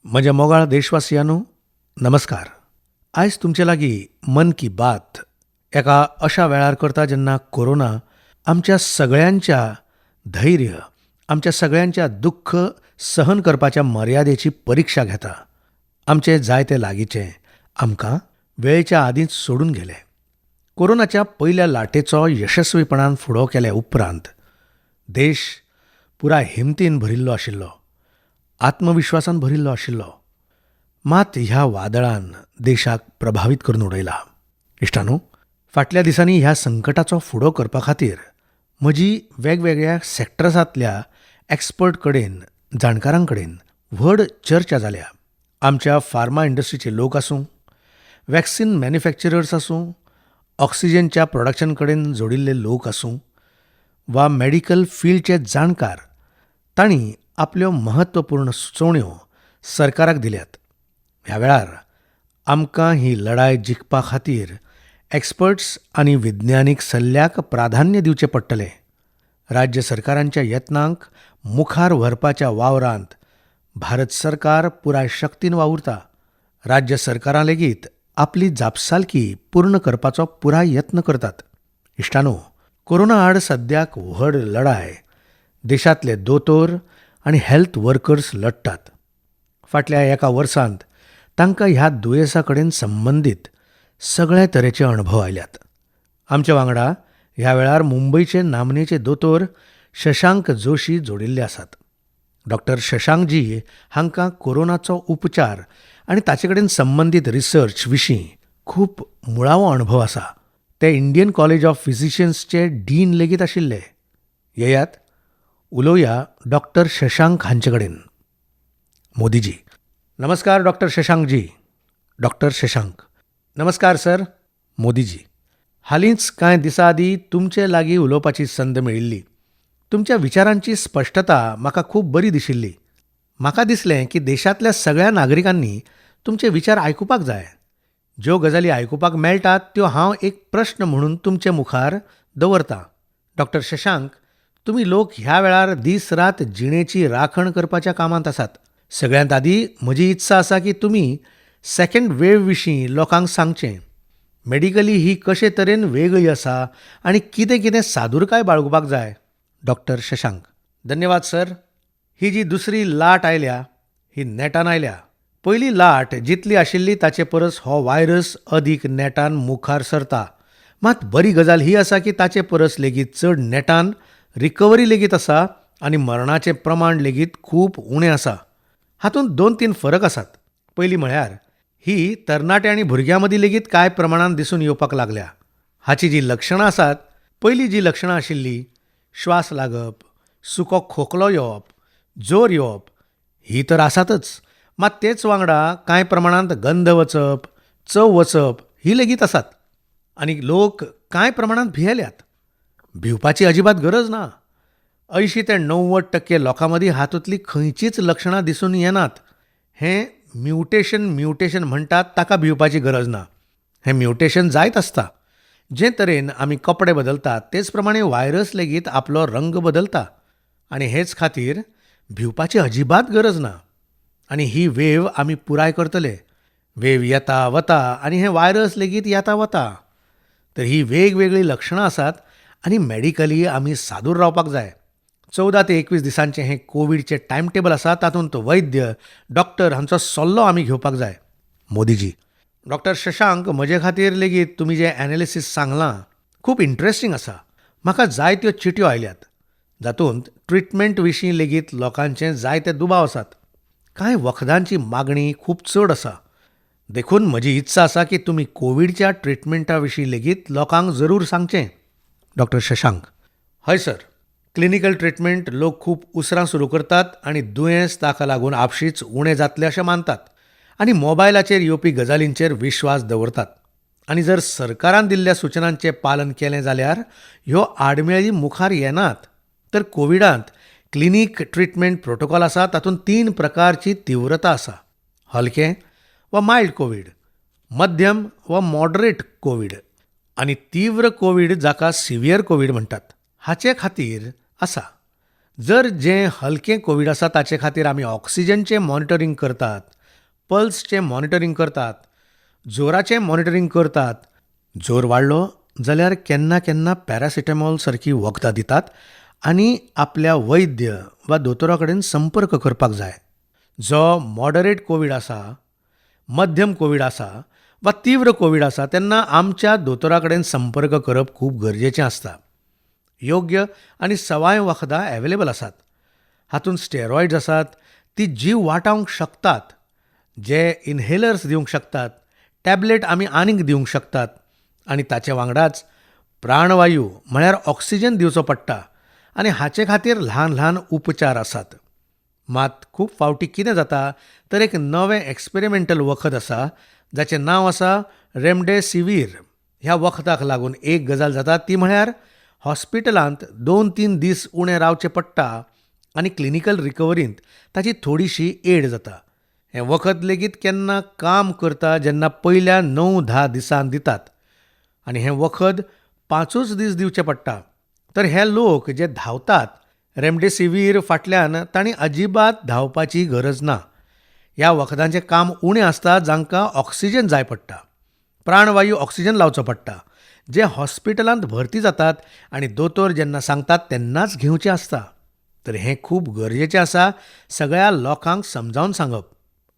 म्हज्या मोगाळ देशवासियांनो, नमस्कार. आयज तुमचे लागीं मन की बात एका अशा वेळार करता जेन्ना कोरोना आमच्या सगळ्यांच्या धैर्य, आमच्या सगळ्यांच्या दुख्ख सहन करपाच्या मर्यादेची परिक्षा घेता. आमचे जायते लागींचे आमकां वेळेच्या आदींच सोडून गेले. कोरोनाच्या पयल्या लाटेचो यशस्वीपणान फुडो केल्या उपरांत देश पुराय हिमतीन भरिल्लो आशिल्लो, आत्मविश्वासान भरिल्लो आशिल्लो. मात ह्या वादळान देशाक प्रभावीत करून उडयला. इश्टांनो, फाटल्या दिसांनी ह्या संकटाचो फुडो करपा खातीर म्हजी वेगवेगळ्या सॅक्टर्सांतल्या एक्सपर्ट कडेन, जाणकारां कडेन व्हड चर्चा जाल्या. आमच्या फार्मा इंडस्ट्रीचे लोक आसूं, वॅक्सिन मॅन्युफॅक्चरर्स आसूं, ऑक्सिजनच्या प्रोडक्शन कडेन जोडिल्ले लोक आसूं वा मॅडिकल फिल्डचे जाणकार, तांणी आपल्यो म्हत्वपूर्ण सुचोवण्यो सरकाराक दिल्यात. ह्या वेळार आमकां ही लढाय जिखपा खातीर एक्सपर्ट्स आनी विज्ञानीक सल्ल्याक प्राधान्य दिवचें पडटलें. राज्य सरकारांच्या यत्नांक मुखार व्हरपाच्या वावरांत भारत सरकार पुराय शक्तीन वावुरता. राज्य सरकारां लेगीत आपली जापसालकी पूर्ण करपाचो पुराय यत्न करतात. इश्टांनो, कोरोना आड सद्याक व्हड लढाय देशांतले दोतोर आनी हेल्थ वर्कर्स लढटात. फाटल्या एका वर्सांत तांकां ह्या दुयेंसा कडेन संबंदीत सगळे तरेचे अणभव आयल्यात. आमच्या वांगडा ह्या वेळार मुंबयचे नामनेचे दोतोर शशांक जोशी जोडिल्ले आसात. डॉक्टर शशांकजी हांकां कोरोनाचो उपचार आनी ताचे कडेन संबंदीत रिसर्च विशीं खूब मुळावो अणभव आसा. ते इंडियन कॉलेज ऑफ फिजिशियन्सचे डीन लेगीत आशिल्ले. येयात, उलोवया डॉक्टर शशांक हांचे कडेन. मोदीजी. नमस्कार डॉक्टर शशांकजी. डॉक्टर शशांक. नमस्कार सर. मोदीजी, हालींच कांय दिसां आदीं तुमचे लागीं उलोवपाची संद मेळिल्ली. तुमच्या विचारांची स्पश्टता म्हाका खूब बरी दिशिल्ली. म्हाका दिसलें की देशांतल्या सगळ्या नागरिकांनी तुमचे विचार आयकुपाक जाय. ज्यो गजाली आयकुपाक मेळटात त्यो हांव एक प्रश्न म्हणून तुमचे मुखार दवरतां. डॉक्टर शशांक, तुमी लोक ह्या वेळार दीस रात जिणेची राखण करपाच्या कामांत आसात. सगळ्यांत आदीं म्हजी इत्सा आसा की तुमी सेकंड वेव विशीं लोकांक सांगचें. मेडिकली ही कशे तरेन वेगळी आसा आनी कितें कितें सादुरकाय बाळगुपाक जाय. डॉक्टर शशांक. धन्यवाद सर. ही जी दुसरी लाट आयल्या ही नेटान आयल्या. पयली लाट जितली आशिल्ली ताचे परस हो व्हायरस अदीक नेटान मुखार सरता. मात बरी गजाल ही आसा की ताचे परस लेगीत चड नेटान रिकवरी लेगीत आसा आनी मरणाचें प्रमाण लेगीत खूब उणें आसा. हातूंत दोन तीन फरक आसात. पयलीं म्हळ्यार ही तरणाटे आनी भुरग्यां मदीं लेगीत कांय प्रमाणान दिसून येवपाक लागल्या. हाचीं जीं लक्षणां आसात, पयलीं जीं लक्षणां आशिल्लीं, श्वास लागप, सुको खोकलो येवप, जोर येवप, हीं तर आसातच, मात तेच वांगडा कांय प्रमाणांत गंध वचप, चव वचप ही लेगीत आसात. आनी लोक कांय प्रमाणांत भियेल्यात. भिवपाची अजिबात गरज ना. 80 ते 90% लोकां मदीं हातूंतलीं खंयचीच लक्षणां दिसून येनात. हें म्युटेशन म्युटेशन म्हणटात ताका भिवपाची गरज ना. हें म्युटेशन जायत आसता. जे तरेन आमी कपडे बदलतात तेच प्रमाणे व्हायरस लेगीत आपलो रंग बदलता आनी हेच खातीर भिवपाची अजिबात गरज ना. आनी ही वेव आमी पुराय करतले. वेव येता वता आनी हें व्हायरस लेगीत येता वता. तर हीं वेगवेगळीं लक्षणां आसात आनी मॅडिकली आमी सादूर रावपाक जाय. 14 ते 21 दिसांचें हें कोवीडचें टायमटेबल आसा तातूंत वैद्य, डॉक्टर हांचो सल्लो आमी घेवपाक जाय. मोदीजी. डॉक्टर शशांक, म्हजे खातीर लेगीत तुमी जें एनालिसीस सांगलां खूब इंट्रस्टींग आसा. म्हाका जायत्यो चिटयो आयल्यात जातूंत ट्रिटमेंट विशीं लेगीत लोकांचे जायते दुबाव आसात. कांय वखदांची मागणी खूब चड आसा. देखून म्हजी इत्सा आसा की तुमी कोवीडच्या ट्रिटमेंटा विशीं लेगीत लोकांक जरूर सांगचें. डॉक्टर शशांक. हय सर, क्लिनिकल ट्रिटमेंट लोक खूब उसरां सुरू करतात आनी दुयेंस ताका लागून आपशींच उणें जातलें अशें मानतात आनी मोबायलाचेर येवपी गजालींचेर विश्वास दवरतात. आनी जर सरकारान दिल्ल्या सुचनांचें पालन केलें जाल्यार ह्यो आडमेळी मुखार येनात. तर कोविडांत क्लिनीक ट्रिटमेंट प्रोटोकॉल आसा तातूंत 3 प्रकारची तिव्रता आसा. हलकें वा मायल्ड कोवीड, मध्यम वा मॉडरेट कोवीड आनी तीव्र कोवीड जाका सिवियर कोवीड म्हणटात. हाचे खातीर आसा. जर जें हलकें कोवीड आसा ताचे खातीर आमी ऑक्सिजनचें मॉनिटरींग करतात. पल्सचें मॉनिटरींग करतात, जोराचें मॉनिटरींग करतात. जोर वाडलो जाल्यार केन्ना केन्ना पॅरासिटेमॉल सारकीं वखदां दितात आनी आपल्या वैद्य वा दोतोरा कडेन संपर्क करपाक जाय. जो मॉडरेट कोवीड आसा, मध्यम कोवीड आसा वा तीव्र कोवीड आसा तेन्ना आमच्या दोतोरा कडेन संपर्क करप खूब गरजेचें आसता. योग्य आनी सवाय वखदां एवेलेबल आसात. हातूंत स्टेरॉयड्स आसात, ती जीव वाटावंक शकतात, जे इनहेलर्स दिवंक शकतात, टॅबलेट आमी आनीक दिवंक शकतात आनी ताचे वांगडाच प्राणवायू म्हळ्यार ऑक्सिजन दिवचो पडटा आनी हाचे खातीर ल्हान ल्हान उपचार आसात. मात खूब फावटी कितें जाता तर एक नवें एक्सपेरिमेंटल वखद आसा जाचें नांव आसा रेमडेसिवीर. ह्या वखदाक लागून एक गजाल जाता ती म्हळ्यार हॉस्पिटलांत 2-3 दीस उणें रावचें पडटा आनी क्लिनिकल रिकवरींत ताची थोडीशी एड जाता. हें वखद लेगीत केन्ना काम करता जेन्ना पयल्या 9-10 दिसान दितात आनी हें वखद 5च दीस दिवचें पडटा. तर हे लोक जे धांवतात रेमडेसिवीर फाटल्यान तांणी अजिबात धांवपाची गरज ना. ह्या वखदांचें काम उणें आसता जांकां ऑक्सिजन जाय पडटा, प्राणवायू ऑक्सिजन लावचो पडटा, जे हॉस्पिटलांत भरती जातात आनी दोतोर जेन्ना सांगतात तेन्नाच घेवचें आसता. तर हें खूब गरजेचें आसा सगळ्या लोकांक समजावन सांगप.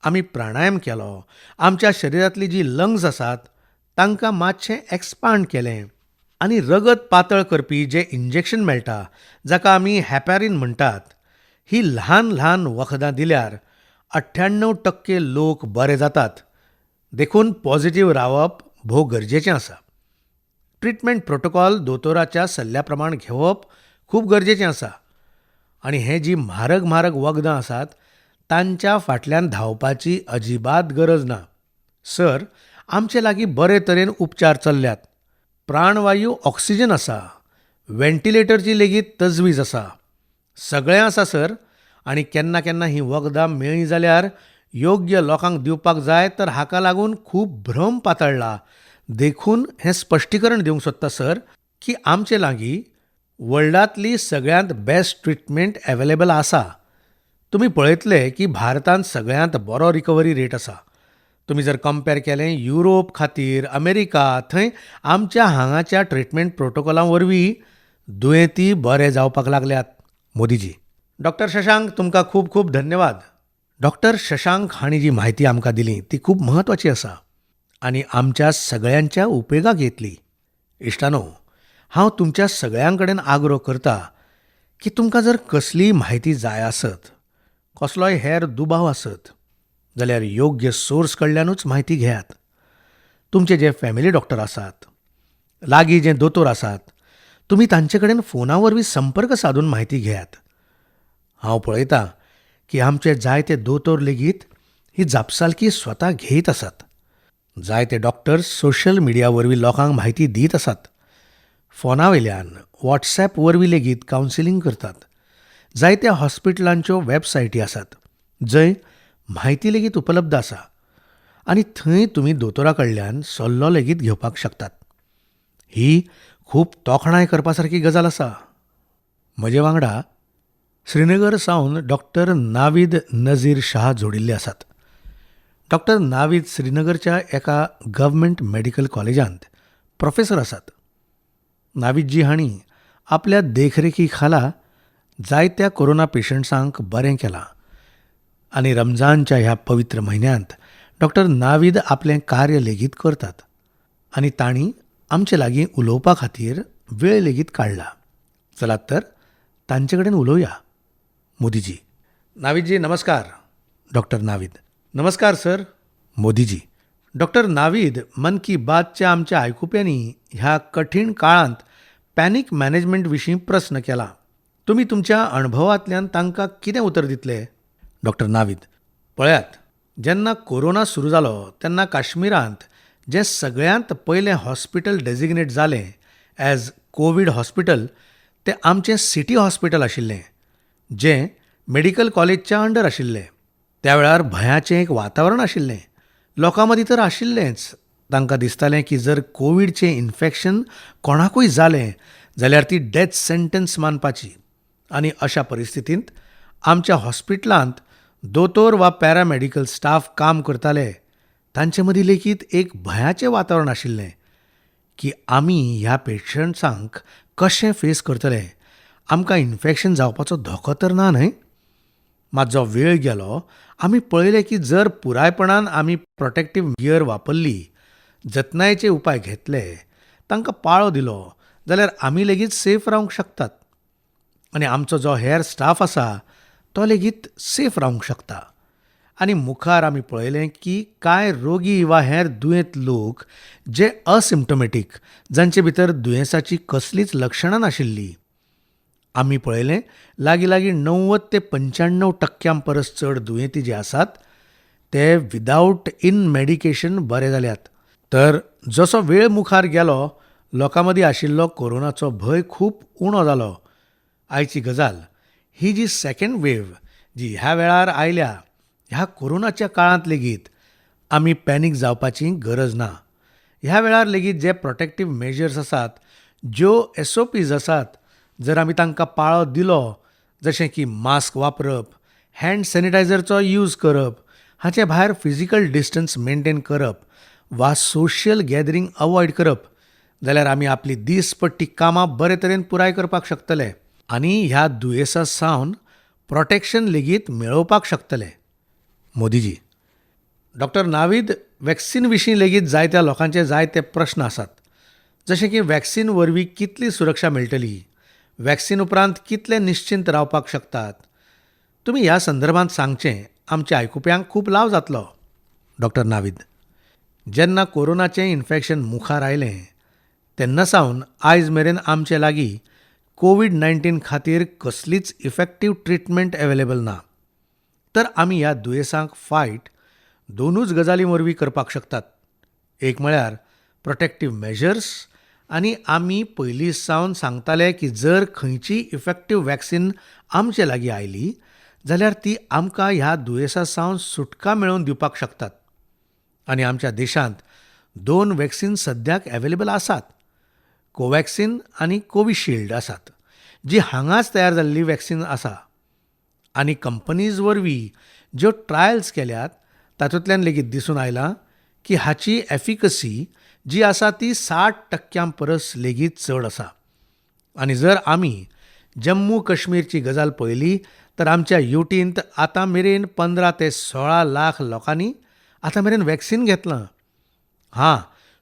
आमी प्राणायाम केलो, आमच्या शरिरांतली जी लंग्स आसात तांकां मातशें एक्सपांड केलें आनी रगत पातळ करपी जें इंजेक्शन मेळटा जाका आमी हॅपॅरीन म्हणटात, ही ल्हान ल्हान वखदां दिल्यार 98% लोक बरे जातात. देखून पॉझिटिव्ह रावप भोव गरजेचें आसा. ट्रिटमेंट प्रोटोकॉल दोतोराच्या सल्ल्या प्रमाण घेवप खूब गरजेचें आसा आनी हें जीं म्हारग म्हारग वखदां आसात तांच्या फाटल्यान धांवपाची अजिबात गरज ना. सर, आमचे लागीं बरे तरेन उपचार चल्ल्यात. प्राणवायू ऑक्सिजन आसा, व्हेंटिलेटरची लेगीत तजवीज आसा, सगळें आसा सर. आनी केन्ना केन्ना हीं वखदां मेळ्ळीं जाल्यार योग्य लोकांक दिवपाक जाय तर हाका लागून खूब भ्रम पातळ्ळा. देखून हें स्पश्टीकरण दिवंक सोदता सर की आमचे लागीं वर्ल्डांतली सगळ्यांत बेस्ट ट्रिटमेंट एवेलेबल आसा. तुमी पळयतले की भारतांत सगळ्यांत बरो रिकवरी रेट आसा. तुमी जर कंपेर केलें युरोप खातीर, अमेरिका, थंय आमच्या हांगाच्या ट्रिटमेंट प्रोटोकॉला वरवीं दुयेंती बरे जावपाक लागल्यात. मोदीजी. डॉक्टर शशांक, तुमकां खूब खूब धन्यवाद. डॉक्टर शशांक हांणी जी म्हायती आमकां दिली ती खूब म्हत्वाची आसा आनी आमच्या सगळ्यांच्या उपेगाक येतली. इश्टानो, हांव तुमच्या सगळ्यां कडेन आग्रो करता की तुमकां जर कसलीय म्हायती जाय आसत, कसलोय हेर दुबाव आसत जाल्यार योग्य सोर्स कडल्यानूच म्हायती घेयात. तुमचे जे फॅमिली डॉक्टर आसात, लागीं जे दोतोर आसात, तुमी तांचे कडेन फोना वरवीं संपर्क सादून म्हायती घेयात. हांव पळयतां की आमचे जायते दोतोर लेगीत ही जापसालकी स्वता घेयत आसात. जायते डॉक्टर सोशल मिडिया वरवीं लोकांक म्हायती दीत आसात. फोना वयल्यान, वॉट्सॅप वरवीं लेगीत कावन्सिलींग करतात. जायत्या हॉस्पिटलांच्यो वेबसायटी आसात जंय म्हायती लेगीत उपलब्ध आसा आनी थंय तुमी दोतोरा कडल्यान सल्लो लेगीत घेवपाक शकतात. ही खूब तोखणाय करपा सारकी गजाल आसा. म्हजे वांगडा श्रीनगर सावन डॉक्टर नावीद नजीर शाह जोडिल्ले आसात. डॉक्टर नावीद श्रीनगरच्या एका गव्हर्मेंट मेडिकल कॉलेजांत प्रोफेसर आसात. नावीदजी हांणी आपल्या देखरेखी खाला जायत्या कोरोना पेशंट्सांक बरें केलां आनी रमजानच्या ह्या पवित्र म्हयन्यांत डॉक्टर नावीद आपलें कार्य लेगीत करतात आनी तांणी आमचे लागीं उलोवपा खातीर वेळ लेगीत काडला. चलात तर तांचे कडेन उलोवया. मोदीजी. नावीदजी नमस्कार. डॉक्टर नावीद. नमस्कार सर. मोदीजी. डॉक्टर नावीद, मन की बातच्या आमच्या आयकुप्यांनी ह्या कठीण काळांत पॅनीक मॅनेजमेंट विशीं प्रस्न केला. तुमी तुमच्या अणभवांतल्यान तांकां कितें उतर दितले? डॉक्टर नावीद. पळयात, जेन्ना कोरोना सुरू जालो तेन्ना काश्मीरांत जें सगळ्यांत पयलें हॉस्पिटल डेजिग्नेट जालें एज कोवीड हॉस्पिटल तें आमचें सिटी हॉस्पिटल आशिल्लें, जें मेडिकल कॉलेजच्या अंडर आशिल्लें. त्या वेळार भंयाचें एक वातावरण आशिल्लें. लोकां मदीं तर आशिल्लेंच. तांकां दिसतालें की जर कोवीडचें इन्फेक्शन कोणाकूय जालें जाल्यार ती डेथ सेंटन्स मानपाची. आनी अशा परिस्थितींत आमच्या हॉस्पिटलांत दोतोर वा पॅरामॅडिकल स्टाफ काम करताले तांचे मदीं लेगीत एक भंयाचें वातावरण आशिल्लें की आमी ह्या पेशंट्सांक कशें फेस करतले, आमकां इन्फेक्शन जावपाचो धोको तर ना न्हय? मात जो वेळ गेलो आमी पळयलें की जर पुरायपणान आमी प्रोटेक्टीव गियर वापरली, जतनायेचे उपाय घेतले, तांकां पाळो दिलो जाल्यार आमी लेगीत सेफ रावंक शकतात आनी आमचो जो हेर स्टाफ आसा तो लेगीत सेफ रावंक शकता. आनी मुखार आमी पळयलें की कांय रोगी वा हेर दुयेंत लोक जे असिम्टोमॅटीक, जांचे भितर दुयेंसाची कसलीच लक्षणां नाशिल्लीं, आमी पळयलें लागीं लागीं 90 ते 95% परस चड दुयेंती जे आसात ते विदावट इन मॅडिकेशन बरे जाल्यात. तर जसो वेळ मुखार गेलो लोकां मदीं आशिल्लो कोरोनाचो भंय खूब उणो जालो. आयची गजाल ही जी सेकंड वेव जी ह्या वेळार आयल्या, ह्या कोरोनाच्या काळांत लेगीत आमी पॅनीक जावपाची गरज ना. ह्या वेळार लेगीत जे प्रोटेक्टीव मेजर्स आसात, ज्यो एसओपीज आसात, जर आमी तांकां पाळो दिलो, जशें की मास्क वापरप, हँड सॅनिटायझरचो यूज करप, हाचे भायर फिजिकल डिस्टन्स मेनटेन करप वा सोशल गॅदरींग अवॉयड करप, जाल्यार आमी आपली दीसपट्टी कामां बरे तरेन पुराय करपाक शकतले आनी ह्या दुयेंसा सावन प्रोटेक्शन लेगीत मेळोवपाक शकतले. मोदीजी, डॉक्टर नावीद, वॅक्सिन विशीं लेगीत जायत्या लोकांचे जायते प्रस्न आसात, जशें की वॅक्सिन वरवीं कितली सुरक्षा मेळटली, वॅक्सिन उपरांत कितले निश्चिंत रावपाक शकतात? तुमी ह्या संदर्भांत सांगचें, आमच्या आयकुप्यांक खूब लाव जातलो. डॉक्टर नावीद, जेन्ना कोरोनाचें इन्फेक्शन मुखार आयलें तेन्ना सावन आयज मेरेन आमचे लागीं कोवीड-19 खातीर कसलीच इफेक्टीव ट्रिटमेंट अवेलेबल ना. तर आमी ह्या दुयेंसाक फायट दोनूच गजालीं वरवीं करपाक शकतात. एक म्हळ्यार प्रोटेक्टीव मेजर्स, आनी आमी पयलीं सावन सांगताले की जर खंयचीय इफेक्टीव वॅक्सिन आमचे लागीं आयली जाल्यार ती आमकां ह्या दुयेंसा सावन सुटका मेळोवन दिवपाक शकतात. आनी आमच्या देशांत 2 वॅक्सिन सद्याक अवेलेबल आसात, कोवॅक्सिन आनी कोविशिल्ड आसात, जी हांगाच तयार जाल्ली वॅक्सिन आसा. आनी कंपनीज वरवीं ज्यो ट्रायल्स केल्यात तातूंतल्यान लेगीत दिसून आयलां की हाची एफिकसी जी आसा ती 60% परस लेगीत चड आसा. आनी जर आमी जम्मू काश्मीरची गजाल पळयली तर आमच्या युटींत आतां मेरेन 15 ते 16 लाख लोकांनी आतां मेरेन वॅक्सिन घेतलां. हां,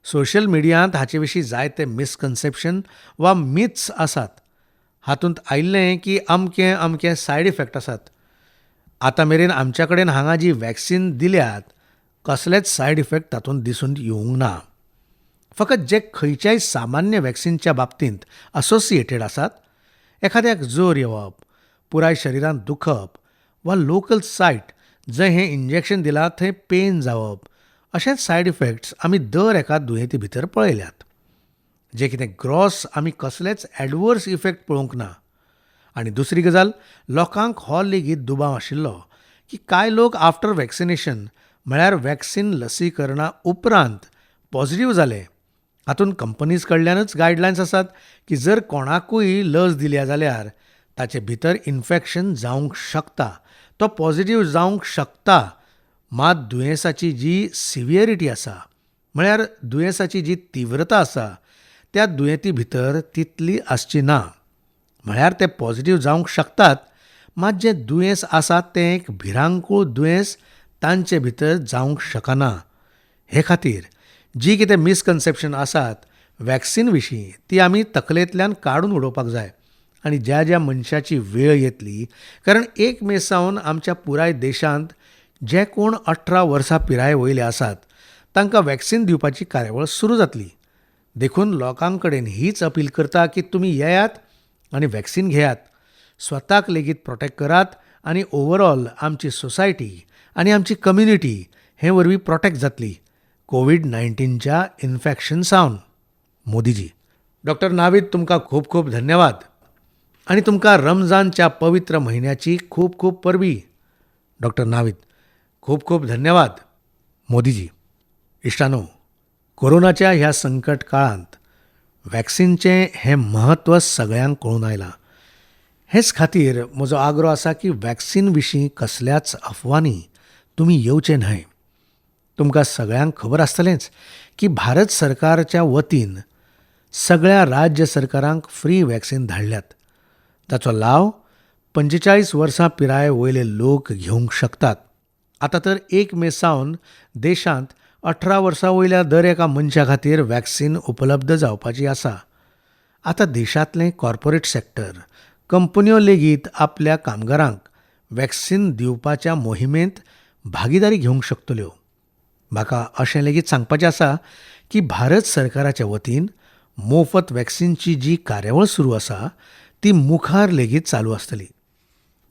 सोशल मिडियांत हाचे विशीं जायते मिसकन्सेप्शन वा मिथ्स आसात. हातूंत आयिल्लें की अमके अमके सायड इफेक्ट आसात. आतां मेरेन आमच्या कडेन हांगा जी वॅक्सिन दिल्यात कसलेच सायड इफेक्ट तातूंत दिसून येवंक ना. फकत जे खंयच्याय सामान्य वॅक्सिनच्या बाबतींत असोसिएटेड आसात, एखाद्याक जोर येवप, पुराय शरिरांत दुखप वा लोकल सायट जंय हें इंजेक्शन दिलां थंय पेन जावप, अशेंच सायड इफेक्ट्स आमी दर एका दुयेंती भितर पळयल्यात. जे कितें ग्रॉस आमी कसलेच एडवर्स इफेक्ट पळोवंक ना. आनी दुसरी गजाल, लोकांक हो लेगीत दुबाव आशिल्लो की कांय लोक आफ्टर वॅक्सिनेशन म्हळ्यार वॅक्सिन लसीकरणा उपरांत पॉझिटिव्ह जाले. हातूंत कंपनीज कडल्यानच गायडलायन्स आसात की जर कोणाकूय लस दिल्या जाल्यार ताचे भितर इन्फेक्शन जावंक शकता, तो पॉझिटिव्ह जावंक शकता, मात दुयेंसाची जी सिवियरिटी आसा म्हळ्यार दुयेंसाची जी तीव्रता आसा त्या दुयेंती भितर तितली आसची ना. म्हळ्यार ते पॉझिटिव्ह जावंक शकतात, मात जें दुयेंस आसा तें एक भिरांकूळ दुयेंस तांचे भितर जावंक शकना. हे खातीर जी कितें मिसकन्सेप्शन आसात वॅक्सिन विशीं ती आमी तकलेंतल्यान काडून उडोवपाक जाय. आनी ज्या ज्या मनशाची वेळ येतली, कारण 1 मे सावन आमच्या पुराय देशांत जे कोण 18 वर्सां पिराये वयले आसात तांकां वॅक्सिन दिवपाची कार्यावळ सुरू जातली. देखून लोकां कडेन हीच अपील करता की तुमी येयात आनी वॅक्सिन घेयात, स्वताक लेगीत प्रोटेक्ट करात आनी ओवरऑल आमची सोसायटी आनी आमची कम्युनिटी हे वरवीं प्रोटेक्ट जातली कोवीड-19च्या इन्फेक्शन सावन. मोदीजी, डॉक्टर नावीद, तुमकां खूब खूब धन्यवाद आनी तुमकां रमजानच्या पवित्र म्हयन्याची खूब खूब परबीं. डॉक्टर नावीद, खूब खूब धन्यवाद. मोदीजी, इश्टानो, कोरोनाच्या ह्या संकट काळांत वॅक्सिनचें हें म्हत्व सगळ्यांक कळून आयलां. हेच खातीर म्हजो आग्रो आसा की वॅक्सिन विशीं कसल्याच अफवांनी तुमी येवचे न्हय. तुमकां सगळ्यांक खबर आसतलेंच की भारत सरकारच्या वतीन सगळ्या राज्य सरकारांक फ्री वॅक्सिन धाडल्यात. ताचो लाव 45 वर्सां पिराये वयले लोक घेवंक शकतात. आतां तर 1 मे सावन देशांत 18 वर्सां वयल्या दर एका मनशा खातीर वॅक्सिन उपलब्ध जावपाची आसा. आतां देशांतलें कॉर्पोरेट सॅक्टर, कंपन्यो लेगीत आपल्या कामगारांक वॅक्सिन दिवपाच्या मोहिमेंत भागिदारी घेवंक शकतल्यो. म्हाका अशें लेगीत सांगपाचें आसा की भारत सरकाराच्या वतीन मोफत वॅक्सिनची जी कार्यावळ सुरू आसा ती मुखार लेगीत चालू आसतली.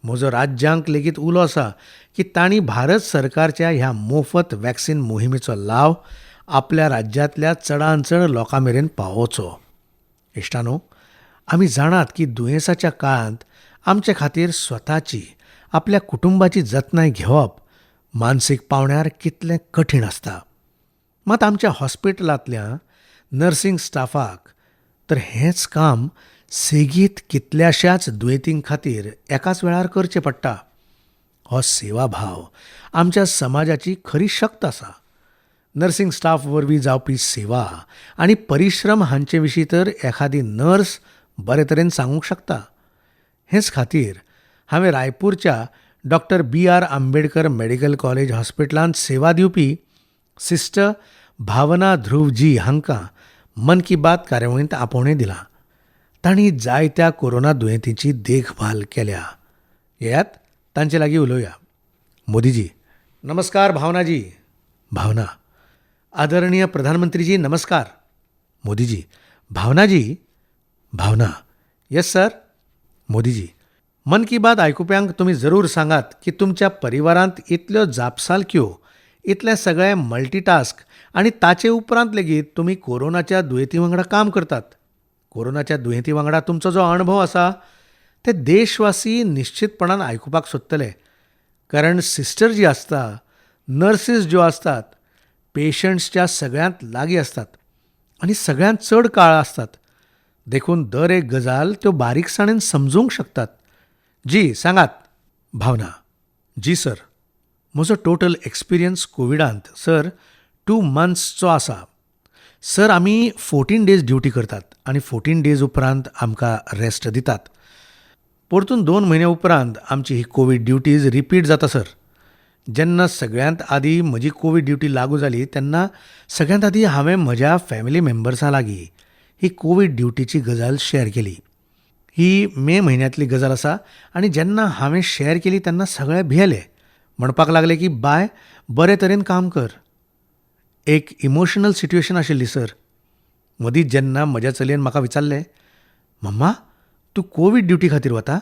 म्हजो राज्यांक लेगीत उलो आसा की तांणी भारत सरकारच्या ह्या मोफत वॅक्सिन मोहिमेचो लाव आपल्या राज्यांतल्या चडांत चड लोकां मेरेन पावोवचो. इश्टांनो, आमी जाणात की दुयेंसाच्या काळांत आमचे खातीर स्वताची, आपल्या कुटुंबाची जतनाय घेवप मानसीक पावंड्यार कितलें कठीण आसता. मात आमच्या हॉस्पिटलांतल्या नर्सिंग स्टाफाक तर हेंच काम सेगीत कितल्याशाच दुयेंतीं खातीर एकाच वेळार करचें पडटा. हो सेवाभाव आमच्या समाजाची खरी शक्त आसा. नर्सिंग स्टाफ वरवीं जावपी सेवा आनी परिश्रम हांचे विशीं तर एखादी नर्स बरे तरेन सांगूंक शकता. हेच खातीर हांवें रायपूरच्या doctor B R Ambedkar medical college हॉस्पिटलांत सेवा दिवपी सिस्टर भावना ध्रुवजी हांकां मन की बात कार्यावळींत आपोवणें दिलां. तांणी जायत्या कोरोना दुयेंतींची देखभाल केल्या. येयात तांचे लागीं उलोवया. मोदीजी, नमस्कार भावनाजी. भावना, आदरणीय प्रधानमंत्रीजी नमस्कार. मोदीजी, भावनाजी. भावना, येस सर. मोदीजी, मन की बात आयकुप्यांक तुमी जरूर सांगात की तुमच्या परिवारांत इतल्यो जापसालक्यो, इतलें सगळें मल्टीटास्क आनी ताचे उपरांत लेगीत तुमी कोरोनाच्या दुयेंती वांगडा काम करतात. कोरोनाच्या दुयेंती वांगडा तुमचो जो अणभव आसा ते देशवासी निश्चितपणान आयकुपाक सोदतले. कारण सिस्टर जी आसता, नर्सीस ज्यो आसतात, पेशंट्सच्या सगळ्यांत लागीं आसतात आनी सगळ्यांत चड काळ आसतात. देखून दर एक गजाल त्यो बारीकसाणेन समजूंक शकतात. जी सांगात. भावना, जी सर, म्हजो टोटल एक्सपिरियन्स कोविडांत सर 2 मंथ्सचो आसा. सर आमी 14 डेज ड्युटी करतात आनी 14 डेज उपरांत आमकां रेस्ट दितात. परतून 2 म्हयन्या उपरांत आमची ही कोवीड ड्युटीज रिपीट जाता सर. जेन्ना सगळ्यांत आदी म्हजी कोवीड ड्युटी लागू जाली तेन्ना सगळ्यांत आदी हांवें म्हज्या फॅमिली मेंबर्सां लागीं ही कोवीड ड्युटीची गजाल शेअर केली. ही मे म्हयन्यांतली गजाल आसा आनी जेन्ना हांवें शेअर केली तेन्ना सगळे भियेले. म्हणपाक लागले की बाय बरे तरेन काम कर. एक इमोशनल सिट्युएशन आशिल्ली सर. मदींच जेन्ना म्हज्या चलयेन म्हाका विचारलें, मम्मा तूं कोवीड ड्युटी खातीर वता?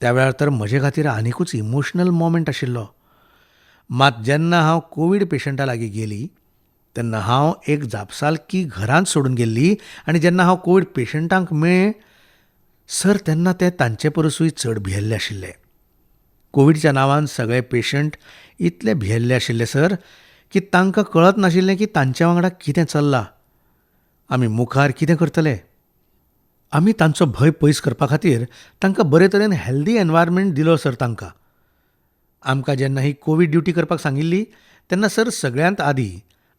त्या वेळार तर म्हजे खातीर आनिकूच इमोशनल मोमेंट आशिल्लो. मात जेन्ना हांव कोवीड पेशंटा लागीं गेली तेन्ना हांव एक जापसालकी घरांत सोडून गेल्ली आनी जेन्ना हांव कोवीड पेशंटांक मेळ्ळें सर तेन्ना ते तांचे परसूय चड भियेल्ले आशिल्ले. कोविडच्या नांवान सगळे पेशंट इतले भियेल्ले आशिल्ले सर की तांकां कळत नाशिल्लें की तांच्या वांगडा कितें चल्लां, आमी मुखार कितें करतले. आमी तांचो भंय पयस करपा खातीर तांकां बरे तरेन हेल्दी एनवायरमेंट दिलो सर. तांकां आमकां जेन्ना ही कोवीड ड्युटी करपाक सांगिल्ली तेन्ना सर सगळ्यांत आदी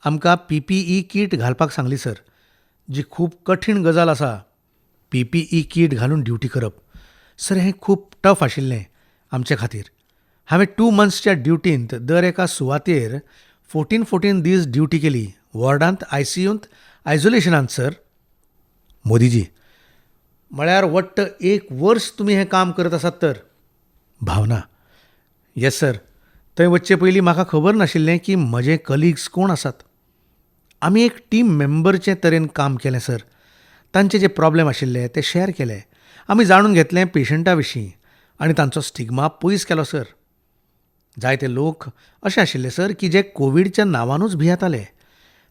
आमकां PPE कीट घालपाक सांगली सर, जी खूब कठीण गजाल आसा. PPE कीट घालून ड्युटी करप सर हें खूब टफ आशिल्लें आमचे खातीर. हांवें 2 मंथ्सच्या ड्युटींत दर एका सुवातेर 14 दीस ड्युटी केली, वॉर्डांत, ICUंत, आयसोलेशनांत सर. मोदीजी, म्हळ्यार वट्ट 1 वर्स तुमी हें काम करत आसात तर. भावना, येस सर. थंय वचचे पयलीं म्हाका खबर नाशिल्लें की म्हजे कलिग्स कोण आसात. आमी एक टीम मेंबरचे तरेन काम केलें सर. तांचे जे प्रॉब्लेम आशिल्ले ते शेअर केले. आमी जाणून घेतलें पेशंटा विशीं आनी तांचो स्टिग्मा पयस केलो सर. जायते लोक अशे आशिल्ले सर की जे कोविडच्या नांवानूच भियेताले.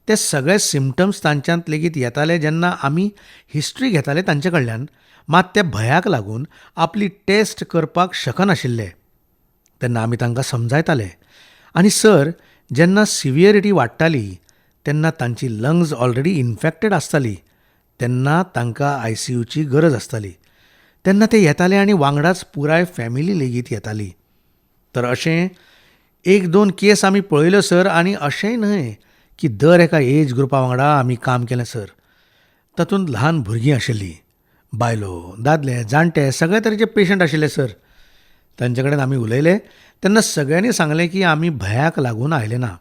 ते सगळे सिमटम्स तांच्यांत लेगीत येताले जेन्ना आमी हिस्ट्री घेताले तांचे कडल्यान, मात त्या भंयाक लागून आपली टेस्ट करपाक शकनाशिल्ले. तेन्ना आमी तांकां समजायताले. आनी सर जेन्ना सिवियरिटी वाडटाली तेन्ना तांची लंग्स ऑलरेडी इन्फेक्टेड आसताली, तेन्ना तांकां ICUची गरज आसताली. तेन्ना ते येताले आनी वांगडाच पुराय फॅमिली लेगीत येताली. तर अशें एक दोन केस आमी पळयल्यो सर आनी अशेंय न्हय की दर एका एज ग्रुपा वांगडा आमी काम केलें सर. तातूंत ल्हान भुरगीं आशिल्लीं, बायलो, दादले, जाणटे, सगळे तरेचे पेशंट आशिल्ले सर. तांचे कडेन आमी उलयले तेन्ना सगळ्यांनी सांगलें की आमी भंयाक लागून आयले ना.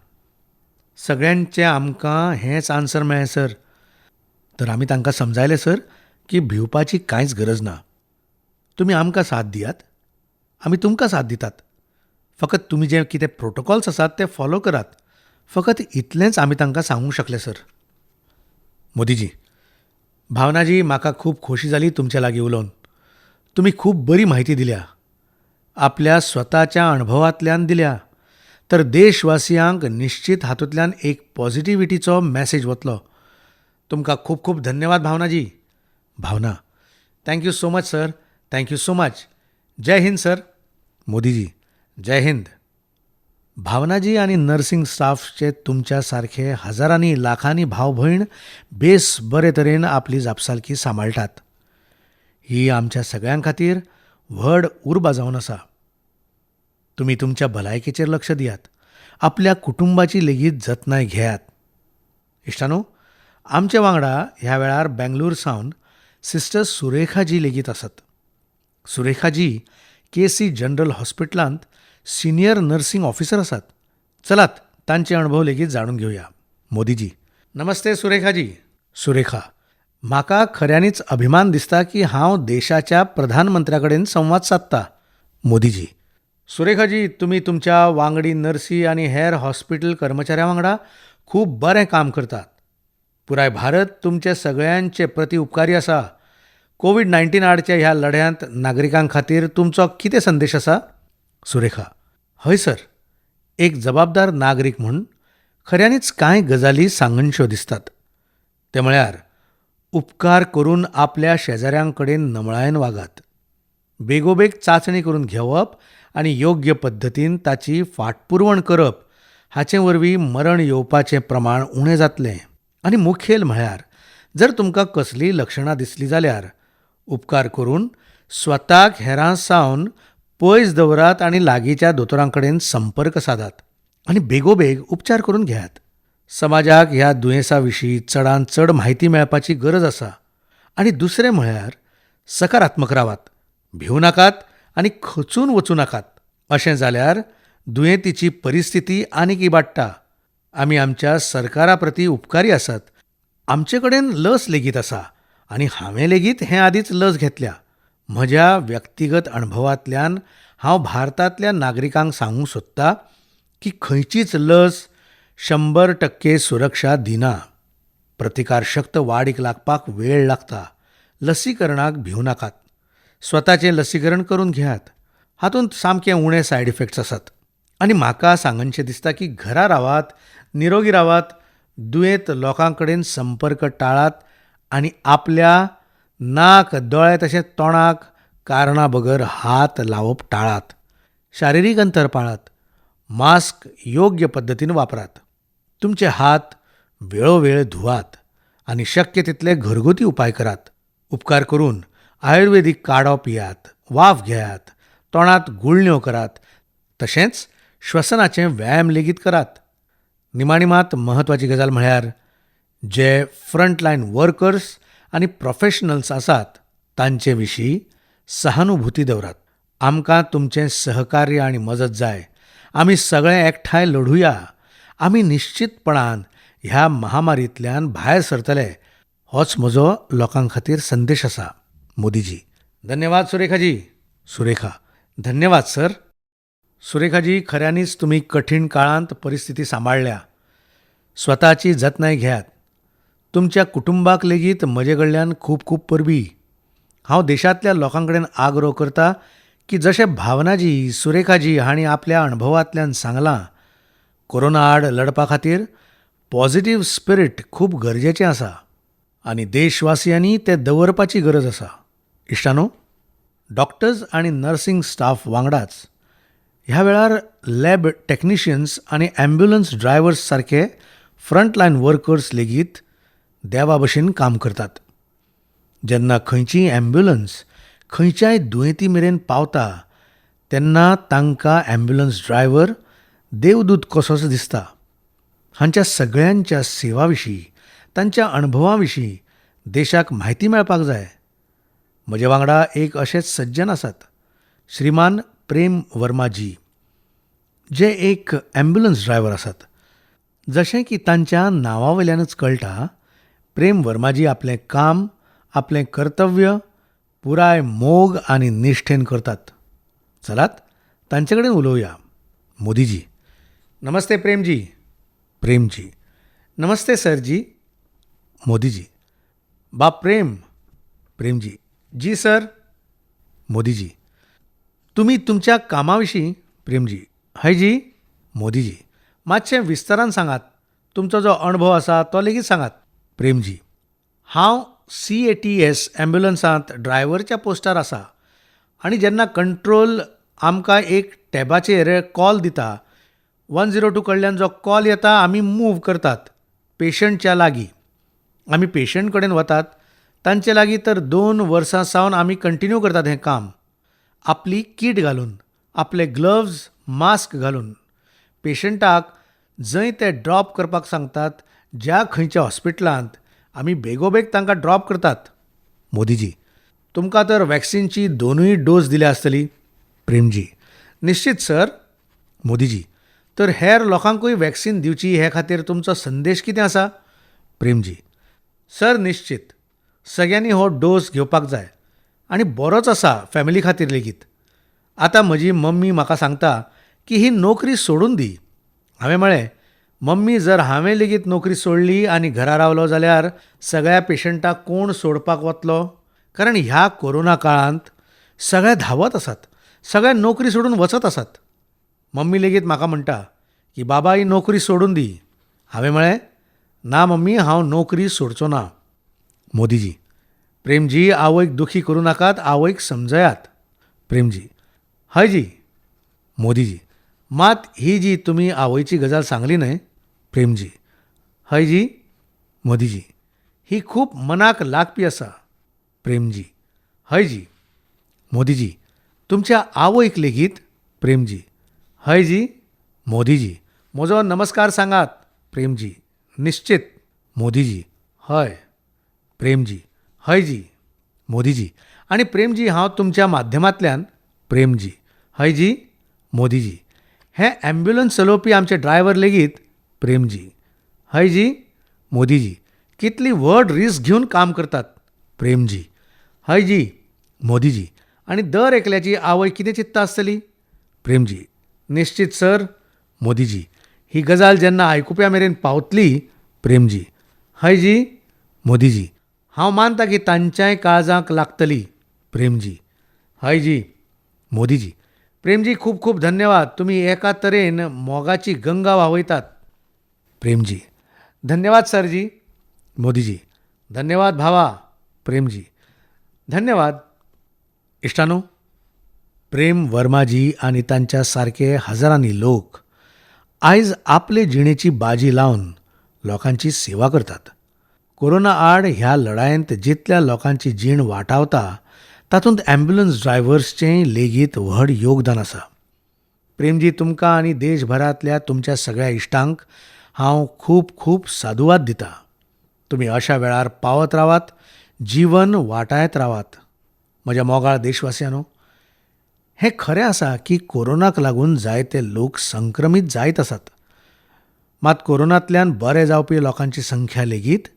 सगळ्यांचें आमकां हेंच आन्सर मेळ्ळें सर. तर आमी तांकां समजायलें सर की भिवपाची कांयच गरज ना. तुमी आमकां साथ दियात, आमी तुमकां साथ दितात. फकत तुमी जे कितें प्रोटोकॉल्स आसात ते फॉलो करात. फकत इतलेंच आमी तांकां सांगूंक शकले सर. मोदीजी, भावनाजी, म्हाका खूब खोशी जाली तुमच्या लागीं उलोवन. तुमी खूब बरी म्हायती दिल्या, आपल्या स्वताच्या अणभवांतल्यान दिल्या. तर देशवासियांक निश्चीत हातूंतल्यान एक पॉझिटिविटीचो मॅसेज वतलो. तुमकां खूब खूब धन्यवाद भावनाजी. Bhavana, thank you so much sir, thank you so much. Jai Hind sir. Modiji, Jai Hind. भावनाजी आनी नर्सिंग स्टाफचे तुमच्या सारखे हजारांनी लाखांनी भाव भयण बेस बरे तरेन आपली जापसालकी सांबाळटात. ही आमच्या सगळ्यां खातीर व्हड उर्बा जावन आसा. तुमी तुमच्या भलायकेचेर लक्ष दियात, आपल्या कुटुंबाची लेगीत जतनाय घेयात. इश्टानो, आमचे वांगडा ह्या वेळार बेंगलोर सावन सिस्टर सुरेखाजी लेगीत आसात. सुरेखाजी के.सी. जनरल हॉस्पिटलांत सिनियर नर्सिंग ऑफिसर आसात. चलात तांचे अणभव लेगीत जाणून घेवया. मोदीजी, नमस्ते सुरेखाजी. सुरेखा, म्हाका खऱ्यांनीच अभिमान दिसता की हांव देशाच्या प्रधानमंत्र्या कडेन संवाद सादता. मोदीजी, सुरेखाजी, तुमी तुमच्या वांगडी नर्सी आनी हेर हॉस्पिटल कर्मचाऱ्यां वांगडा खूब बरें काम करतात. पुराय भारत तुमचे सगळ्यांचे प्रती उपकारी आसा. कोवीड-19 आडच्या ह्या लढ्यांत नागरिकां खातीर तुमचो कितें संदेश आसा? सुरेखा, हय सर, एक जबाबदार नागरीक म्हूण खऱ्यांनीच कांय गजाली सांगनश्यो दिसतात. ते म्हळ्यार उपकार करून आपल्या शेजाऱ्यां कडेन नमळायेन वागात. बेगोबेग चांचणी करून घेवप आनी योग्य पद्दतीन ताची फाटपुरवण करप हाचे वरवीं मरण येवपाचें प्रमाण उणें जातलें. आनी मुखेल म्हळ्यार जर तुमकां कसलीय लक्षणां दिसलीं जाल्यार उपकार करून स्वताक हेरां सावन पयस दवरात आनी लागींच्या दोतोरां कडेन संपर्क सादात आनी बेगोबेग उपचार करून घेयात. समाजाक ह्या दुयेंसा विशीं चडांत चड म्हायती मेळपाची गरज आसा. आनी दुसरें म्हळ्यार सकारात्मक रावात, भिवं नाकात आनी खचून वचूं नाकात. अशें जाल्यार दुयेंतीची परिस्थिती आनीक इबाडटा. आमी आमच्या सरकारा प्रती उपकारी आसात. आमचे कडेन लस लेगीत आसा आनी हांवें लेगीत हे आदींच लस घेतल्या. म्हज्या व्यक्तिगत अणभवांतल्यान हांव भारतांतल्या नागरिकांक सांगूंक सोदतां की खंयचीच लस 100% सुरक्षा दिना. प्रतिकार शक्त वाडीक लागपाक वेळ लागता. लसीकरणाक भिवं नाकात. स्वताचें लसीकरण करून घेयात. हातूंत सामके उणे सायड इफेक्ट्स आसात. आनी म्हाका सांगनशें दिसता की घरा रावात, निरोगी रावात, दुयेंत लोकां कडेन संपर्क टाळात आनी आपल्या नाक, दोळे तशेंच तोंडाक कारणा बगर हात लावप टाळात. शारिरीक अंतर पाळात. मास्क योग्य पद्दतीन वापरात. तुमचे हात वेळोवेळ धुवात आनी शक्य तितले घरगुती उपाय करात. उपकार करून आयुर्वेदीक काढो पियात, वाफ घेयात, तोंडांत गुळण्यो करात, तशेंच श्वसनाचे व्यायाम लेगीत करात. निमाणी मात म्हत्वाची गजाल म्हळ्यार जे फ्रंटलायन वर्कर्स आनी प्रोफेशनल्स आसात तांचे विशीं सहानुभूती दवरात. आमकां तुमचें सहकार्य आनी मजत जाय. आमी सगळे एकठांय लढुया. आमी निश्चितपणान ह्या महामारींतल्यान भायर सरतले, होच म्हजो लोकां खातीर संदेश आसा. मोदीजी, धन्यवाद सुरेखाजी. सुरेखा, धन्यवाद सर. सुरेखाजी, खऱ्यांनीच तुमी कठीण काळांत परिस्थिती सांबाळ्ळ्या. स्वताची जतनाय घेयात. तुमच्या कुटुंबाक लेगीत म्हजे कडल्यान खूब खूब परबीं. हांव देशांतल्या लोकां कडेन आग्रो करता की जशें भावनाजी, सुरेखाजी हांणी आपल्या अणभवांतल्यान सांगलां, कोरोना आड लढपा खातीर पॉझिटिव्ह स्पिरीट खूब गरजेचें आसा आनी देशवासियांनी तें दवरपाची गरज आसा. इश्टांनो, डॉक्टर्स आनी नर्सिंग स्टाफ वांगडाच ह्या वेळार लॅब टॅक्निशियन्स आनी ॲम्ब्युलन्स ड्रायव्हर्स सारके फ्रंटलायन वर्कर्स लेगीत देवा भशेन काम करतात. जेन्ना खंयचीय ॲम्ब्युलन्स खंयच्याय दुयेंती मेरेन पावता तेन्ना तांकां ॲम्ब्युलन्स ड्रायव्हर देवदूत कसोच दिसता. हांच्या सगळ्यांच्या सेवा विशीं, तांच्या अणभवां विशीं देशाक म्हायती मेळपाक जाय. म्हजे वांगडा एक अशेच सज्जन आसात, श्रीमान प्रेम वर्माजी, जे एक ॲम्ब्युलन्स ड्रायव्हर आसात. जशें की तांच्या नांवा वयल्यानच कळटा, प्रेम वर्माजी आपलें काम, आपलें कर्तव्य पुराय मोग आनी निश्ठेन करतात. चलात तांचे कडेन उलोवया. मोदीजी, नमस्ते प्रेमजी. प्रेमजी, नमस्ते सरजी. मोदीजी, बाब प्रेम. प्रेमजी, जी सर. मोदीजी, तुमी तुमच्या कामा विशीं. प्रेमजी, हय जी. मोदीजी, मातशें विस्तारान सांगात, तुमचो जो अणभव आसा तो लेगीत सांगात. प्रेमजी, हांव CATS ॲम्ब्युलन्सांत ड्रायव्हरच्या पोस्टार आसा आनी जेन्ना कंट्रोल आमकां एक टॅबाचेर कॉल दिता, 102 कडल्यान जो कॉल येता, आमी मूव करतात पेशंटच्या लागीं. आमी पेशंट कडेन वतात तांचे लागीं. तर 2 वर्सां सावन आमी कंटिन्यू करतात हें काम, आपली कीट घालून, आपले ग्लव्ज, मास्क घालून. पेशंटाक जंय ते ड्रॉप करपाक सांगतात, ज्या खंयच्या हॉस्पिटलांत, आमी बेगोबेग तांकां ड्रॉप करतात. मोदीजी, तुमकां तर वॅक्सिनची 2 डोस दिल्या आसतली. प्रेमजी, निश्चित सर. मोदीजी, तर हेर लोकांकूय वॅक्सिन दिवची हे खातीर तुमचो संदेश कितें आसा? प्रेमजी, सर निश्चित सगळ्यांनी हो डोस घेवपाक जाय आनी बरोच आसा फॅमिली खातीर लेगीत. आतां म्हजी मम्मी म्हाका सांगता की ही नोकरी सोडून दी. हांवें म्हळें, मम्मी, जर हांवें लेगीत नोकरी सोडली आनी घरा रावलो जाल्यार सगळ्या पेशंटाक कोण सोडपाक वतलो? कारण ह्या कोरोना काळांत सगळे धांवत आसात, सगळे नोकरी सोडून वचत आसात. मम्मी लेगीत म्हाका म्हणटा की बाबा, ही नोकरी सोडून दी. हांवें म्हळें, ना मम्मी, हांव नोकरी सोडचो ना. मोदीजी, प्रेमजी, आवयक दुखी करूं नाकात, आवयक समजयात. प्रेमजी, हय जी. मोदीजी, मात ही जी तुमी आवयची गजाल सांगली न्हय. प्रेमजी, हय जी. मोदीजी, ही खूब मनाक लागपी आसा. प्रेमजी, हय जी. मोदीजी, तुमच्या आवयक लेगीत. प्रेमजी, हय जी. मोदीजी, म्हजो नमस्कार सांगात. प्रेमजी, निश्चित. मोदीजी, हय. प्रेमजी, हय जी. मोदीजी, आनी प्रेमजी, हांव तुमच्या माध्यमांतल्यान. प्रेमजी, हय जी. मोदीजी, हे ॲम्ब्युलन्स चलोवपी आमचे ड्रायव्हर लेगीत. प्रेमजी, हय जी. मोदीजी, कितली व्हड रिस्क घेवन काम करतात. प्रेमजी, हय जी. मोदीजी, आनी दर एकल्याची आवय कितें चिंत्ता आसतली? प्रेमजी, निश्चित सर. मोदीजी, ही गजाल जेन्ना आयकुप्या मेरेन पावतली. प्रेमजी, हय जी. मोदीजी, हांव मानता की तांच्याय काळजाक लागतली. प्रेमजी, हय जी. मोदीजी, प्रेमजी, खूब खूब धन्यवाद. तुमी एका तरेन मोगाची गंगा व्हांवयतात. प्रेमजी, धन्यवाद सरजी. मोदीजी, धन्यवाद भावा. प्रेमजी, धन्यवाद. इश्टानो, प्रेम वर्माजी आनी तांच्या सारके हजारांनी लोक आयज आपले जिणेची बाजी लावन लोकांची सेवा करतात. कोरोना आड ह्या लढायेंत जितल्या लोकांची जीण वाटावता तातूंत ॲम्ब्युलन्स ड्रायव्हर्सचें लेगीत व्हड योगदान आसा. प्रेमजी, तुमकां आनी देशभरांतल्या तुमच्या सगळ्या इश्टांक हांव खूब खूब साधुवाद दिता. तुमी अशा वेळार पावत रावात, जीवन वाटायत रावात. म्हज्या मोगाळ देशवासियांनो, हें खरें आसा की कोरोनाक लागून जायते लोक संक्रमीत जायत आसात, मात कोरोनांतल्यान बरे जावपी लोकांची संख्या लेगीत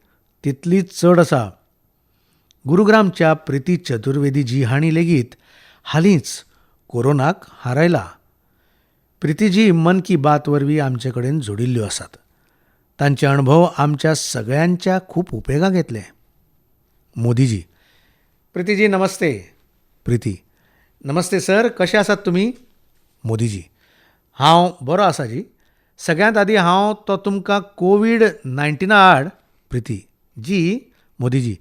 तितलीच चड आसा. गुरुग्रामच्या प्रिती चतुर्वेदीजी हांणी लेगीत हालींच कोरोनाक हारयला. प्रितीजी मन की बात वरवीं आमचे कडेन जोडिल्ल्यो आसात. तांचे अणभव आमच्या सगळ्यांच्या खूब उपेगाक येतले. मोदीजी, प्रितीजी नमस्ते. प्रिती, नमस्ते सर, कशे आसात तुमी? मोदीजी, हांव बरो आसा जी. सगळ्यांत आदी हांव तो तुमकां कोवीड-19 आड. प्रिती, जी. मोदीजी,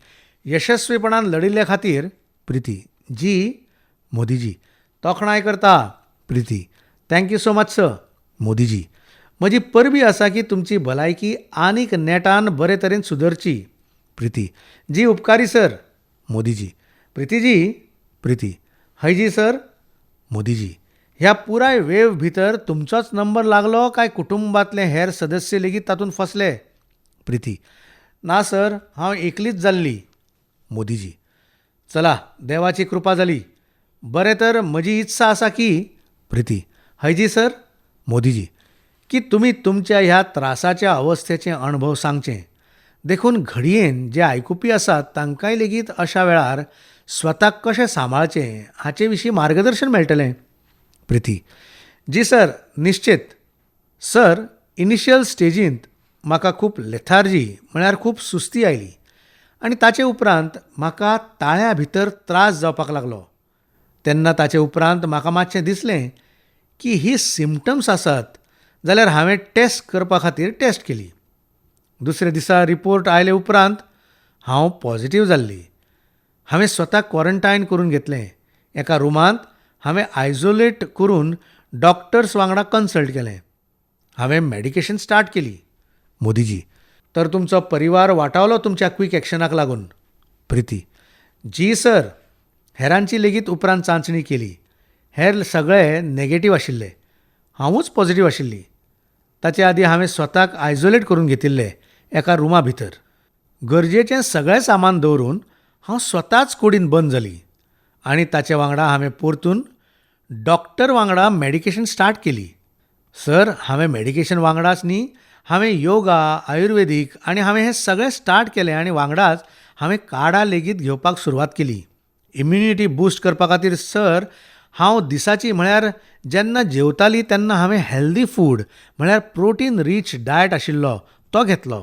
यशस्वीपणान लढिल्ले खातीर. प्रिती, जी. मोदीजी, तोखणाय करता. Preeti, thank you so much sir. Modiji, म्हजी परबी आसा की तुमची भलायकी आनीक नेटान बरे तरेन सुदरची. प्रिती, जी, उपकारी सर. मोदीजी, प्रितीजी. प्रिती, हय जी सर. मोदीजी, ह्या पुराय वेव भितर तुमचोच नंबर लागलो काय कुटुंबांतले हेर सदस्य लेगीत तातूंत फसले? प्रिती, ना सर, हांव एकलीच जाल्ली. मोदीजी, चला, देवाची कृपा जाली. बरें तर म्हजी इत्सा आसा की, प्रिती, हय जी सर. मोदीजी, की तुमी तुमच्या ह्या त्रासाच्या अवस्थेचे अणभव सांगचे. देखून घडयेन जे आयकुपी आसात तांकांय लेगीत अशा वेळार स्वताक कशें सांबाळचें हाचे विशीं मार्गदर्शन मेळटलें. प्रिती, जी सर, निश्चीत. सर, इनिशियल स्टेजींत म्हाका खूब लेथार्जी म्हळ्यार खूब सुस्ती आयली आनी ताचे उपरांत म्हाका ताळ्या भितर त्रास जावपाक लागलो. तेन्ना ताचे उपरांत म्हाका मातशें दिसलें की ही सिमटम्स आसात जाल्यार हांवें टेस्ट करपा खातीर टेस्ट केली. दुसऱ्या दिसा रिपोर्ट आयले उपरांत हांव पॉझिटिव्ह जाल्ली. हांवें स्वताक क्वॉरंटायन करून घेतलें. एका रुमांत हांवें आयसोलेट करून डॉक्टर्स वांगडा कन्सल्ट केलें. हांवें मॅडिकेशन स्टार्ट केली. मोदीजी, तर तुमचो परिवार वाटावलो तुमच्या क्वीक एक्शनाक लागून. प्रिती, जी सर. हेरांची लेगीत उपरांत चांचणी केली. हेर सगळे नेगेटीव आशिल्ले, हांवूच पॉझिटिव्ह आशिल्ली. ताचे आदीं हांवें स्वताक आयसोलेट करून घेतिल्लें एका रुमा भितर. गरजेचें सगळें सामान दवरून हांव स्वताच कुडीन बंद जाली आनी ताचे वांगडा हांवें परतून डॉक्टर वांगडा मॅडिकेशन स्टार्ट केली. सर, हांवें मॅडिकेशन वांगडाच न्ही, हांवें योगा, आयुर्वेदीक आनी हांवें हें सगळें स्टार्ट केलें आनी वांगडाच हांवें काडा लेगीत घेवपाक सुरवात केली. इम्युनिटी बूस्ट करपा खातीर सर, हांव दिसाची म्हळ्यार जेन्ना जेवताली तेन्ना हांवें हेल्दी फूड म्हळ्यार प्रोटीन रीच डायट आशिल्लो तो घेतलो.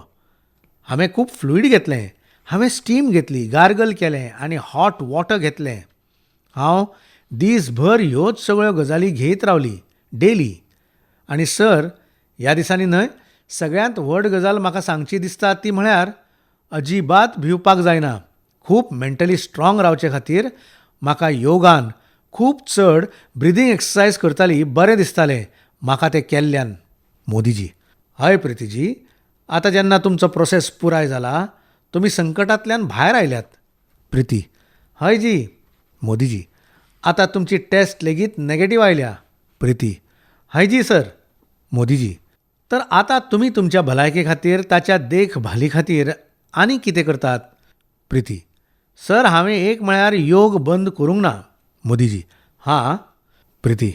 हांवें खूब फ्लुईड घेतलें. हांवें स्टीम घेतली, गार्गल केलें आनी हॉट वॉटर घेतलें. हांव दीसभर ह्योच सगळ्यो गजाली घेयत रावली डेली. आनी सर, ह्या दिसांनी न्हय सगळ्यांत व्हड गजाल म्हाका सांगची दिसता ती म्हळ्यार अजिबात भिवपाक जायना. खूब मेंटली स्ट्रॉंग रावचे खातीर म्हाका योगान खूब चड ब्रिदींग एक्सरसायज करताली. बरें दिसतालें म्हाका तें केल्ल्यान. मोदीजी, हय प्रितीजी, आतां जेन्ना तुमचो प्रोसेस पुराय जाला, तुमी संकटांतल्यान भायर आयल्यात. प्रिती, हय जी. मोदीजी, आतां तुमची टेस्ट लेगीत नेगेटीव आयल्या. प्रिती, हय जी सर. मोदीजी, तर आतां तुमी तुमच्या भलायके खातीर, ताच्या देखभाली खातीर आनी कितें करतात? प्रिती, सर, हांवें एक म्हळ्यार योग बंद करूंक ना. मोदीजी, हां. प्रिती,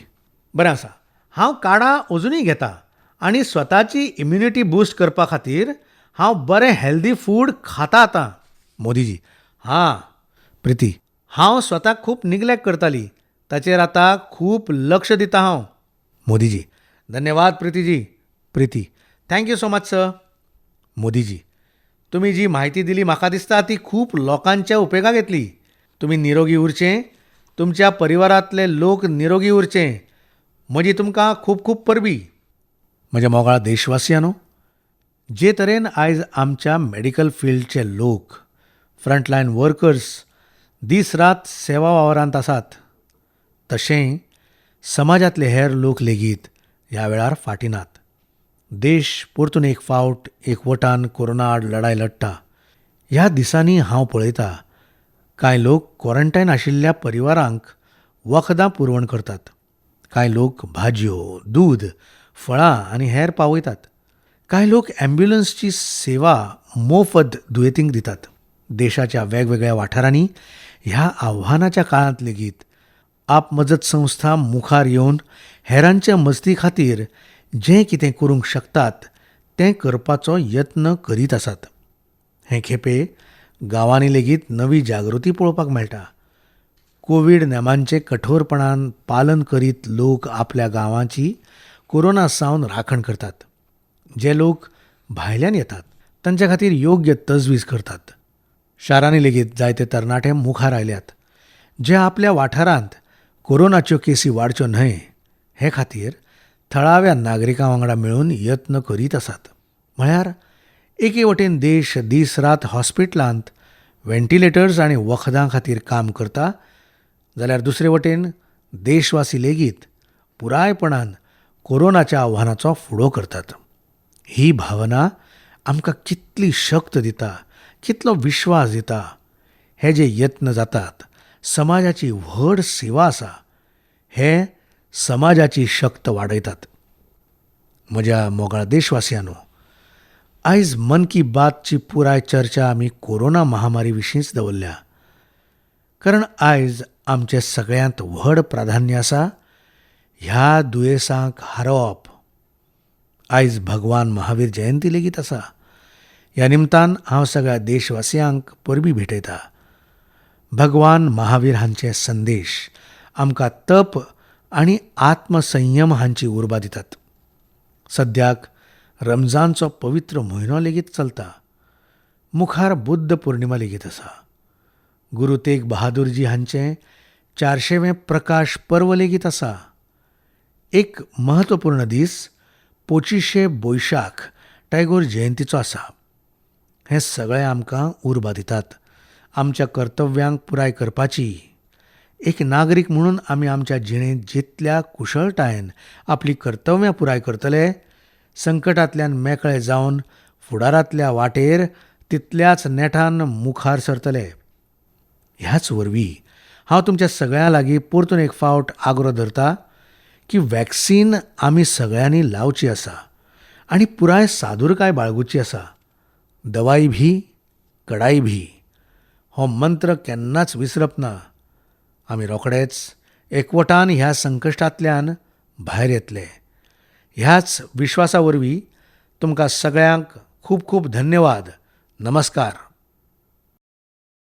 बरें आसा. हांव काडा अजुनूय घेता आनी स्वताची इम्युनिटी बूस्ट करपा खातीर हांव बरें हेल्दी फूड खाता आतां. मोदीजी, हां. प्रिती, हांव स्वताक खूब निग्लेक्ट करताली, ताचेर आतां खूब लक्ष दिता हांव. मोदीजी, धन्यवाद प्रितीजी. Preeti, thank you so much sir. Modiji, तुमी जी म्हायती दिली म्हाका दिसता ती खूब लोकांच्या उपेगाक येतली. तुमी निरोगी उरचें, तुमच्या परिवारांतले लोक निरोगी उरचे, म्हजी तुमकां खूब खूब परबीं. म्हज्या मोगाळ देशवासियांनो, जे तरेन आयज आमच्या मेडिकल फिल्डचे लोक, फ्रंटलायन वर्कर्स दीस रात सेवा वावरांत आसात, तशें समाजांतले हेर लोक लेगीत ह्या वेळार फाटीं नात. देश परतून एक फावट एकवटान कोरोना आड लढाय लडटा. ह्या दिसांनी हांव पळयता कांय लोक क्वॉरंटायन आशिल्ल्या परिवारांक वखदां पुरवण करतात, कांय लोक भाजयो, दूद, फळां आनी हेर पावयतात, कांय लोक ॲम्ब्युलन्सची सेवा मोफत दुयेंतींक दितात. देशाच्या वेगवेगळ्या वाठारांनी ह्या आव्हानाच्या काळांत लेगीत आपमजत संस्था मुखार येवन हेरांच्या मजती खातीर जें कितें करूंक शकतात तें करपाचो यत्न करीत आसात. हे खेपे गांवांनी लेगीत नवी जागृती पळोवपाक मेळटा. कोवीड नेमांचें कठोरपणान पालन करीत लोक आपल्या गांवाची कोरोना सावन राखण करतात. जे लोक भायल्यान येतात तांच्या खातीर योग्य तजवीज करतात. शारांनी लेगीत जायते तरणाटे मुखार आयल्यात जे आपल्या वाठारांत कोरोनाच्यो केसी वाडच्यो न्हय हे खातीर थळाव्या नागरिकां वांगडा मेळून यत्न करीत आसात. म्हळ्यार एके वटेन देश दीस रात हॉस्पिटलांत व्हेंटिलेटर्स आनी वखदां खातीर काम करता, जाल्यार दुसरे वटेन देशवासी लेगीत पुरायपणान कोरोनाच्या आव्हानाचो फुडो करतात. ही भावना आमकां कितली शक्त दिता, कितलो विश्वास दिता. हे जे यत्न जातात समाजाची व्हड सेवा आसा. हे समाजाची शक्त वाडयतात. म्हज्या मोगाळ देशवासियांनो, आयज मन की बातची पुराय चर्चा आमी कोरोना महामारी विशींच दवरल्या, कारण आयज आमचें सगळ्यांत व्हड प्राधान्य आसा ह्या दुयेंसाक हारोवप. आयज भगवान महावीर जयंती लेगीत आसा. ह्या निमतान हांव सगळ्या देशवासियांक परबीं भेटयता. भगवान महावीर हांचे संदेश आमकां तप आनी आत्मसंयम हांची उर्बा दितात. सद्याक रमजानचो पवित्र म्हयनो लेगीत चलता. मुखार बुद्ध पौर्णिमा लेगीत आसा. गुरू तेग बहादूरजी हांचें 400वें प्रकाश पर्व लेगीत आसा. एक महत्वपूर्ण दीस 25 वैशाख टॅगोर जयंतीचो आसा. हें सगळें आमकां उर्बा दितात आमच्या कर्तव्यांक पुराय करपाची. एक नागरीक म्हणून आमी आमच्या जिणेंत जितल्या कुशळटायेन आपलीं कर्तव्यां पुराय करतले, संकटांतल्यान मेकळे जावन फुडारांतल्या वाटेर तितल्याच नेटान मुखार सरतले. ह्याच वरवीं हांव तुमच्या सगळ्यां लागीं परतून एक फावट आग्रो धरता की वॅक्सीन आमी सगळ्यांनी लावची आसा आनी पुराय सादुरकाय बाळगुची आसा. दवाई भी कडाई भी हो मंत्र केन्नाच विसरप ना. आमी रोखडेच एकवटान ह्या संकश्टांतल्यान भायर येतले. ह्याच विश्वासा वरवीं तुमकां सगळ्यांक खूब खूब धन्यवाद. नमस्कार.